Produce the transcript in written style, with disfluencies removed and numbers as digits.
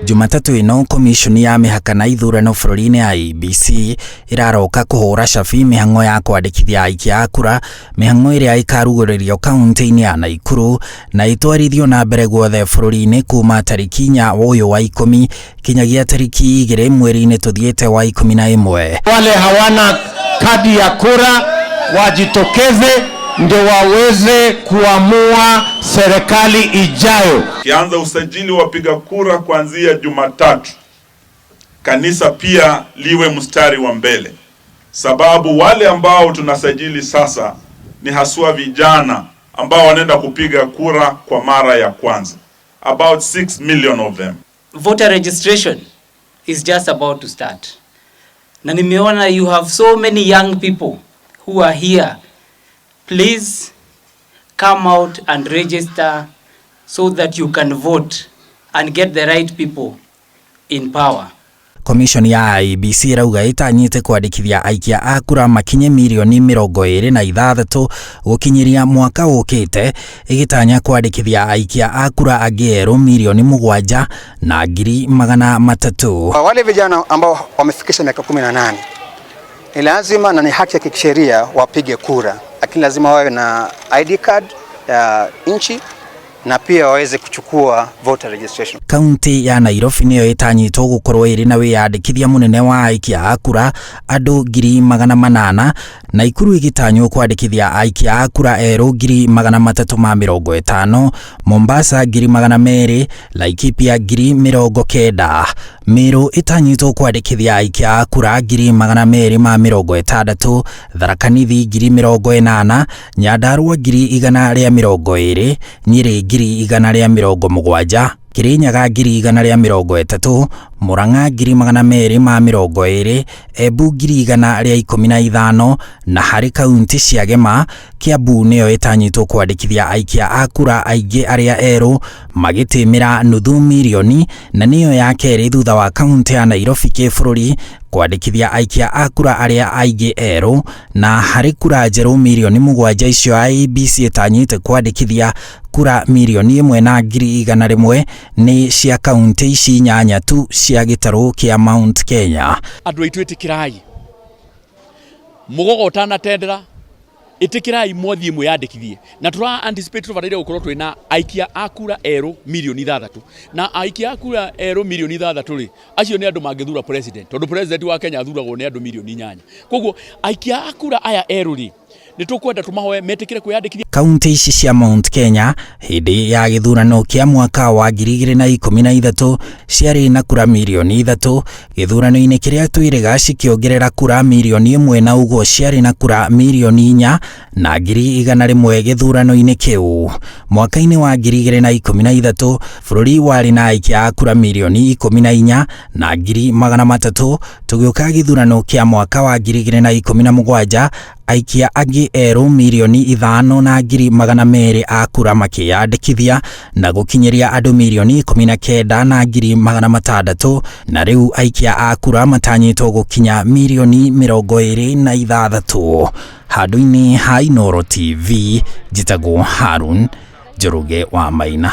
Jumatatũ ĩno komishoni ya mĩhaka na ithurano bũrũri-inĩ IEBC ĩraroka kũhũra cabi mĩhang'o ya kwandĩkithia aikia a kura, mĩhang'o ĩrĩa ĩkarugũrĩrio kaunti-inĩ ya Naikuru na ĩtwarithio na mbere guothe bũrũri-inĩ kuma tarĩki 4 ũyũ wa 10 kinyagia tarĩki 2 mweri-inĩ tũthiĩte wa 11. Wale hawana kadi ya kura wajitokeze ndio waweze kuamua serikali ijayo. Kianza usajili wa wapiga kura kuanzia Jumatatu, kanisa pia liwe mstari wa mbele, sababu wale ambao tunasajili sasa ni haswa vijana ambao wanaenda kupiga kura kwa mara ya kwanza, about 6 million of them. Voter registration is just about to start. Na nimeona you have so many young people who are here. Please come out and register so that you can vote and get the right people in power. Commission ya IEBC ĩrauga ĩtanyĩte kwandĩkithia aikia a kura makinye mirioni 26 gũkinyĩria mwaka ũkĩte, ĩgĩtanya kwandĩkithia aikia a kura angĩ erũ 7,300,000. Kwa wale vijana ambao wamefikisha miaka 18 ni lazima na ni haki ya kisheria wapige kura, lakini lazima wawe na ID card ya nchi na pia waweze kuchukua voter registration. Kaunti ya Nairobi nĩyo ĩtanyĩtwo gũkorwo ĩrĩ na wĩyandĩkithia mũnene wa aikia a kura andũ 800,000, Naikuru ĩgĩtanywo kwandĩkithia aikia a kura erũ 350,000, Mombasa 200,000, Laikipia 90,000. Meru ĩtanyĩtwo kwandĩkithia aikia a kura 260,000, Tharaka Nithi 80,000, Nyandarua 120,000, Nyeri 170,000, Kirinyaga 130,000, Murang'a 220,000, Embu 115,000, na harĩ kaunti cia Gema, Kiambu nĩyo ĩtanyĩtwo kwandĩkithia aikia a kura aingĩ arĩa erũ magĩtĩmĩra 500,000, na nĩyo ya kerĩ thutha wa kaunti ya Nairobi kĩbũrũri kwandĩkithia aikia a kura arĩa aingĩ erũ, na harĩ kura njerũ 7 mirioni icio IEBC ĩtanyĩte kwandĩkithia kura 1,100,000 nĩ cia kaunti ici 8 tu cia gĩtarũ kĩa Mount Kenya. Andũ aitũ, ĩtĩkĩrai mũgogo ũtanatendera, ĩtĩkĩrai mwathiĩ mwĩyandĩkithie, na tũra anticipate tũbataire gũkorwo twĩna aikia a kura erũ 6 mirioni, na aikia a kura erũ 6 mirioni rĩ, acio nĩ andũ mangĩthura president, tondũ president wa Kenya athuragwo nĩ andũ 8 mirioni. Koguo aikia a kura aya erũ rĩ, nĩ tũkwenda tũmahoe metĩkĩre kwĩyandĩkithia. Kaunti ici cia Mount Kenya hĩndĩ ya gĩthurano kĩa mwaka wa 2013 ciarĩ na kura 3 mirioni, gĩthurano-inĩ kĩrĩa twĩrĩga cikĩongerera kura 1 mirioni, na ũguo ciarĩ na kura 4,100,000 gĩthurano-inĩ kĩu. Mwaka-inĩ wa 2013 bũrũri warĩ na aikia a kura 14,300,000. Tũgĩũka gĩthurano kĩa mwaka wa 2017, aikia angĩ erũ 5,200,000 a kura makĩyandĩkithia na gũkinyĩria andũ 19,600,000, na rĩu aikia a kura matanyĩtwo gũkinya 26 mirioni. Handũ-inĩ ha Inooro TV, njĩtagwo Harun Njoroge wa Maina.